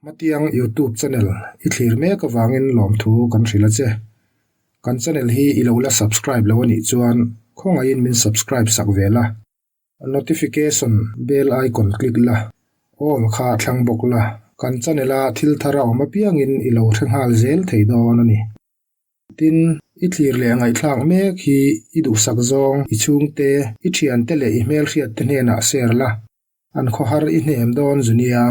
Hmatiang Youtube channel i thlir mek avangin lawmthu kan hrilh a che. Kan channel hi i lo la subscribe lo a nih chuan khawngaihin min subscribe sak ve la. Notification bell icon click la, all kha thlang bawk la, kan channel a thil thar a awm apiangin i lo hre nghal zel thei dawn a ni. Tin, i thlir leh ngaihthlak mek hi i duhsak zawng, i chhungte, i thiante leh i hmelhriatte hnenah share la, an khawhar i hnem dawn zu nia.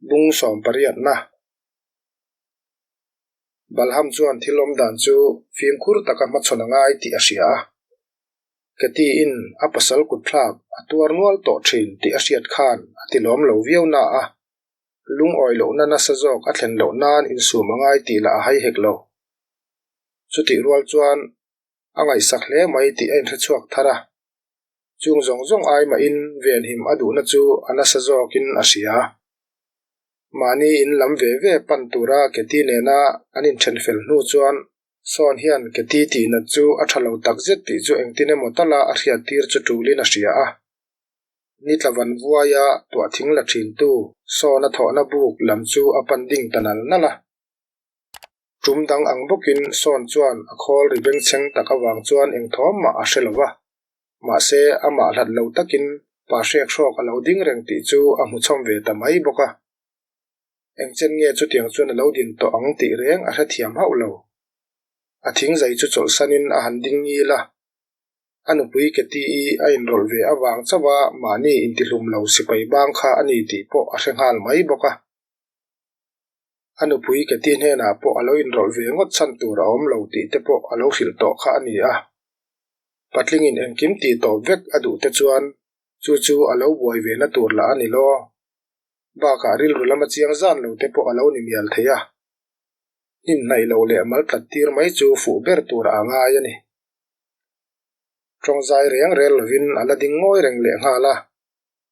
Bung sawmpariatna Balham chuan thil awm dan chu fimkhur taka hmachhawn a ngai tih a hria a. Katie-in a pasal kutthlak a tuar nual tawh thin tih a hriat khan a ti lawm lo viau na a. Lungawi lohna nasa zawk a thlen loh nan insum a ngai tih lah a hai hek lo. Chutih rual chuan a ngaihsak hle mai tih a inhre chhuak thar a. Chung zawng zawng ai mahin venhim a duhna chu a nasa zawkin a hria. Mahni in lam ve ve pan tura Keti nena an inthen fel hnu chuan Sawn hian Keti tihnat chu a tha lo takzet tih chu engtin emaw tala a hriattir chu tulin a hria a. Ni tlavan vuaia tuah thing la thintu Sawn a thawhna buk lam chu a pan ding ta nal nal a. Tum dang ang bawkin Sawn chuan a khawl ri bengchheng tak avang chuan eng thawm mah a hre lo va. Mahse, amah hlat lo takin pa hrek hrawk a lo ding reng tih chu a hmu chhawm ve ta mai bawk a. Eng chen nge chutiang chuan a lo din tawh ang tih reng a hrethiam hauh lo. A thingzai chu chawlhsanin a han ding ngil a. A nupui Keti-i a inrawlh ve avang chauh a mahni intihlum lo sipai bang kha a ni tih pawh a hre nghal mai bawk a. A nupui Keti hnenah pawh a lo inrawlh ve ngawt chhan tur a awm lo tih te pawh a lo hrilh tawh kha a ni a. Patlingin engkim tih tawp vek a duh te chuan chu chu a lo buai ve na tur lah a ni lo. Bakah rilru lama chiang zan lo te pawh a lo ni mial thei a. Hnim hnaih lo leh mal tlat tir mai chu fuh ber tur a ngai a ni. Tawngzai reng rel lovin a la ding ngawi reng leh nghal a.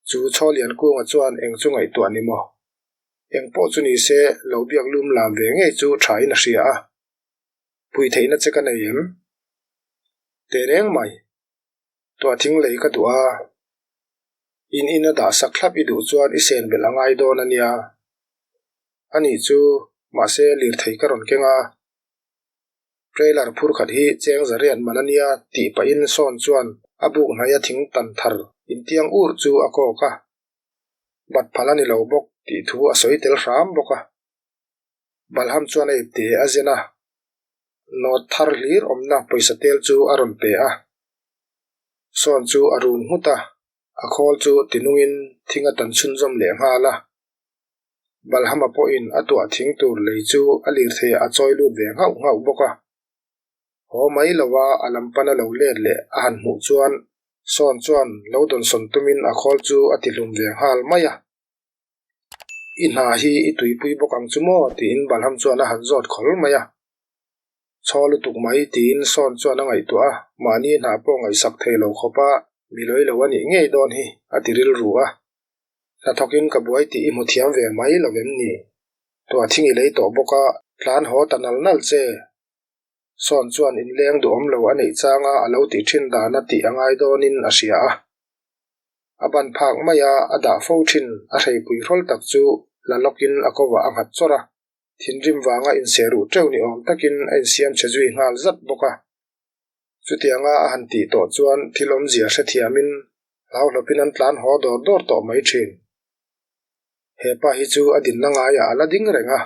Chu Chhawlian Kunga chuan eng chu ngaihtuah ni maw? Eng pawh chu ni se, lo biak lum lam ve ngei chu thain a hria a. Pui theihna che ka nei em? Teh reng mai. Tuah thing lei ka duh a. In in a dah sak thlap i duh chuan i sen belh a ngai dawn a nia. Anih chu, mahse lirthei ka rawn keng a. Trailer phur khat hi cheng zariat man a nia tih pahin Sawn chuan a buk hnaia thing tan thar intiang ur chu a kawk a. Bat phal a ni lo bawk tih thu a sawi tel hram bawk a. Balham chuan a ipte a zen a, note thar hlir awmna pawisa tel chu a rawn pe a. Sawn chu a rum nghut a, a khawl chu tinungin thing a tan chhunzawm leh nghal a. Balhama pawhin a tuah thing tur lei chu a lirthei a chawi lut ve nghauh nghauh bawk a. Haw mai lova a lam pana lo let leh a han hmuh chuan Sawn chuan lo dawnsawn tumin a khawl chu a ti hlum ve nghal mai a. I hna hi i tuipui bawk ang chu maw? tiin Balham chuan a han zawt khawl mai a. Chhaw lutuk mai tiin Sawn chuan a ngaihtuah a, mahni hna pawh ngaihsak thei lo khawpa mi lawi lo a nih ngei dawn hi a ti rilru a. Hnathawkin ka buai tih i hmu thiam ve mai lo em ni? Tuah thing i lei tawh bawk a, tlan haw ta nal nal che. Sawn chuan inleng duhawm lo a neih changa a lo tih thin dana tih a ngai dawnin a hria a. A ban phak maia a dah fo thin a hreipui hrawl tak chu la lawkin a kovah a nghat chawrh a. Thinrim vanga insehruh teuh ni awm takin a insiam chhe zui nghal zat bawk a. Chutianga a han tih tawh chuan thil awmzia hrethiamin hlauhlawpin an tlan haw dawr dawr tawh mai thin. He pa hi chu a dinna ngaiah a la ding reng a.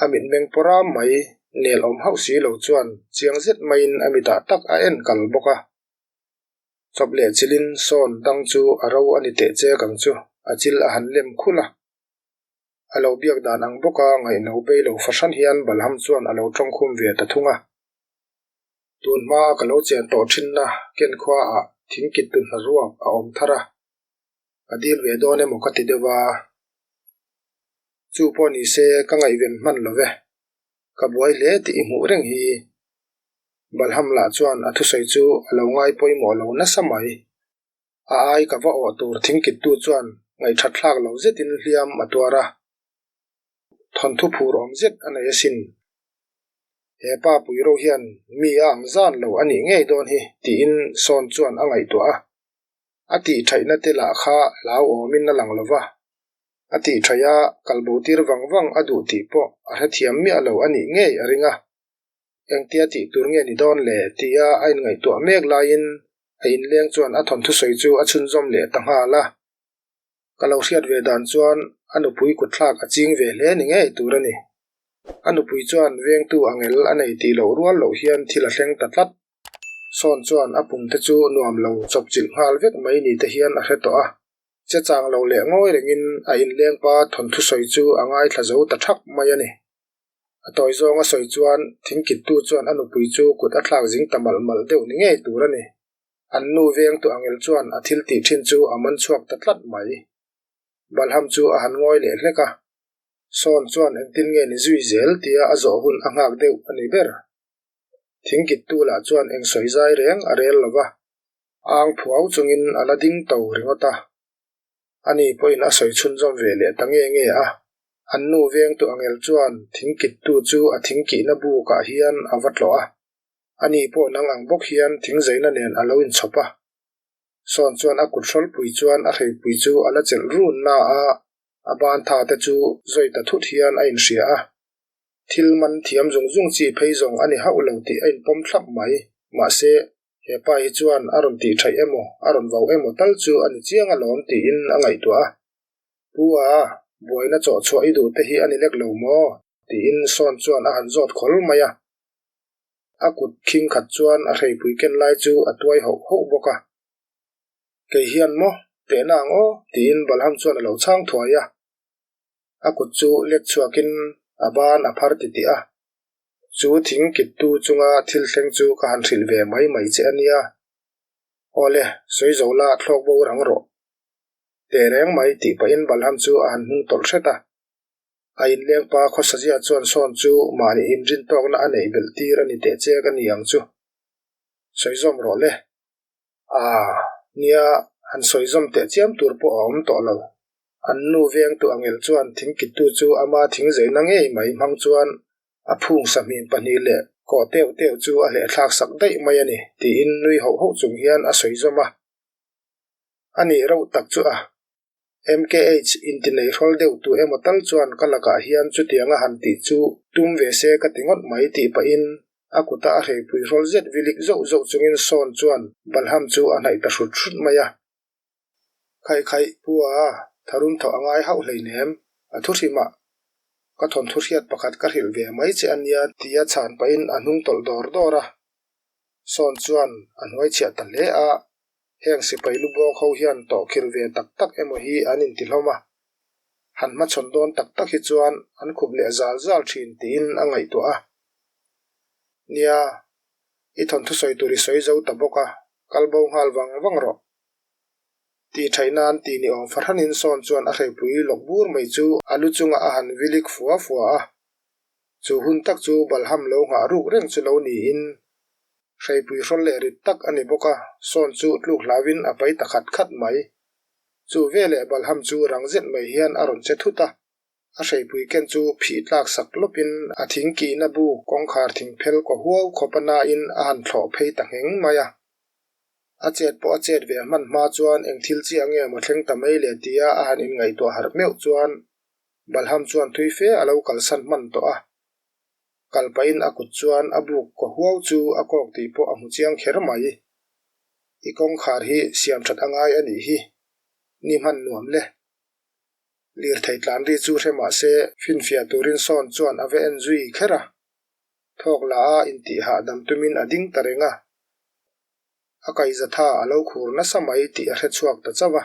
A mitmeng pawra mai nel awm hauh si lo chuan chiang zet maiin a mitah tak a en kal bawk a. Chawp leh chilin sawn dang chu a ro a ni teh chek ang chu, a chil a han lem khulh a. A lo biak dan ang bawka ngaihno bei lo fahran hian Balham chuan a lo tawngkhum ve ta thung a. Tun hma ka lo chen tawh thinna ken khuaah thingkit tu hna ruak a awm thar a, ka dil ve dawn emaw ka ti deuh a. Chu pawh ni se ka ngaihven hman lo ve, ka buai hle tih i hmuh reng hi. Balham lah chuan a thusawi chu a lo ngai pawimawh lo nasa mai. A ai ka va awh tur thingkittu chuan ngaihthat thlak lo zetin hliam a tuar a, thawnthu phur awm zet a nei asin. He pa pui ro hian mi a ang zan lo a nih ngei dawn hi, tiin Sawn chuan a ngaihtuah a. A tih thaihna te lah kha hlauhawmin a lang lo va. A tih thaih a, kalbo tir vang vang a duh tih pawh a hrethiam miah lo a nih ngei a ring a. Engtia tih tur nge ni dawn le? tia a inngaihtuah mek laiin a inleng chuan a thawnthu sawi chu a chhunzawm leh ta nghal a. Ka lo hriat ve dan chuan a nupui kutthlak a ching ve hle ni ngei tur a ni. A nupui chuan vengtu angel a nei tih loh rual loh hian thil a thleng ta tlat. Sawn chuan a pum te chu nuam lo chawpchilh nghal vek mai ni te hian a hre tawh a. Che chang lo leh ngawi rengin a inleng pa thawnthu sawi chu a ngaithla zo ta thak mai a ni. A tawi zawng a sawi chuan thingkittu chuan a nupui chu kut a thlak zing ta malh malh deuh ni ngei tur a ni. An nu vengtu angel chuan a thil tih thin chu a man chhuak ta tlat mai. Balham chu a han ngawi leh hlek a. Sawn chuan engtin nge ni zui zel tia a zawh hun a nghak deuh a ni ber. Thingkittu lah chuan eng sawi zai reng a rel lo va, ang phuau chungin a la ding to ringawt a. Ani pawhin a sawi chhunzawm ve leh ta nge nge a. An nu vengtu angel chuan thingkittu chu a thingkihna bukah hian a va tlawh a. Ani pawh nang ang bawk hian thingzaina nen a lo inchhawp a. Sawn chuan a kut hrawlpui chuan a hreipui chu a la chelh run na a, a ban tha te chu zawi ta thut hian a inhria a. Thil man thiam zung zung chi phei zawng a ni hauh lo tih a inpawm thlap mai. Mahse, he pa hi chuan a rawn tih thaih emaw, a rawn vau emaw tal chu a ni chiang alawm tiin a ngaihtuah a. Pu a, buaina chawh chhuah i duh te hi a ni lek lo maw? tiin Sawn chuan a han zawt khawl mai a. A kut khing khat chuan a hreipui ken lai chu a tuai hauh hauh bawk a. Kei hian maw, tehna ang aw, tiin Balham chuan a lo chhang thuai a. A kut chu let chhuakin a ban a phar titih a. Chu thing kittu chunga thil thleng chu ka han hrilh ve mai mai che a nia. Awle, sawi zo la thlawk bo rang rawh. Teh reng mai tih pahin Balham chu a han hnung tawlh hret a. A inleng pa khawsazia chuan sawn chu mahni inrin tawkna a neih belh tir a ni teh chek a ni ang chu. Sawi zawm rawh le. Aa, nia, han sawi zawm teh chiam tur pawh a awm tawh lo. An nu vengtu angel chuan thingkittu chu ama thingzeina ngei mai hmang chuan a phung sahmim pahnih leh kawh teuh teuh chu a hlehthlak sak daih mai a ni, tiin nui hauh hauh chung hian a sawi zawm a. A nih reuh tak chu a. MKH intinei hrawl deuh tu emaw tal chuan ka lakah hian chutianga han tih chu tum ve se ka ti ngawt mai tih pahin a kuta a hreipui hrawl zet vilik zauh zauh chungin Sawn chuan Balham chu a hnaih ta hrut hrut mai a. Khaih khaih, Pu a, tharum thawh a ngai hauh hleinem, a thu hrimah ka thawnthu hriat pakhat ka hrilh ve mai che a nia tia chhan pahin a hnung tawlh dawr dawr a. Sawn chuan a hnuai chhiah ta hle a. Heng sipai lu bawk ho hian tawhkhirh ve tak tak emaw hi an inti hlawm a, han hmachhawn dawn tak tak hi chuan an khup leh zal zal thin tiin a ngaihtuah a. Nia, i thawnthu sawi tur i sawi zo ta bawk a, kal bo nghal vang vang rawh. Tih thaih nan ti ni awm fahranin sawn chuan a hreipui lawk bur mai chu a lu chungah a han vilik fua fua a. Chu hun tak chu Balham lo nghah ruk reng chu lo niin Hreipui hrawl leh rit tak a ni bawk a, sawn chu tluk hlauvin a pai ta khat khat mai. Chu veleh Balham chu rang zet mai hian a rawn che thut a, a hreipui ken chu phih tlak sak lawpin a thing kihna bu kawngkhar thing phel kaw huau khawp a nain a han thlawh phei ta ngheng mai a. A chet pawh a chet ve hman hma chuan eng thil chiah nge maw thleng ta mai le tia a han inngaihtuah harh meuh chuan Balham chuan thui fe a lo kalsan hman tawh a. Kal pahin a kut chuan a buk kaw huau chu a kawk tih pawh a hmu chiang kher mai. I kawngkhar hi siam that a ngai a nih hi. Ni hman nuam le. Lirthei tlan ri chu hre mah se finfiah turin sawn chuan a va en zui kher a. Thawk la a intih hahdam tumin a ding ta reng a. A kaihzatha a lo khur nasa mai tih a hre chhuak ta chauh a.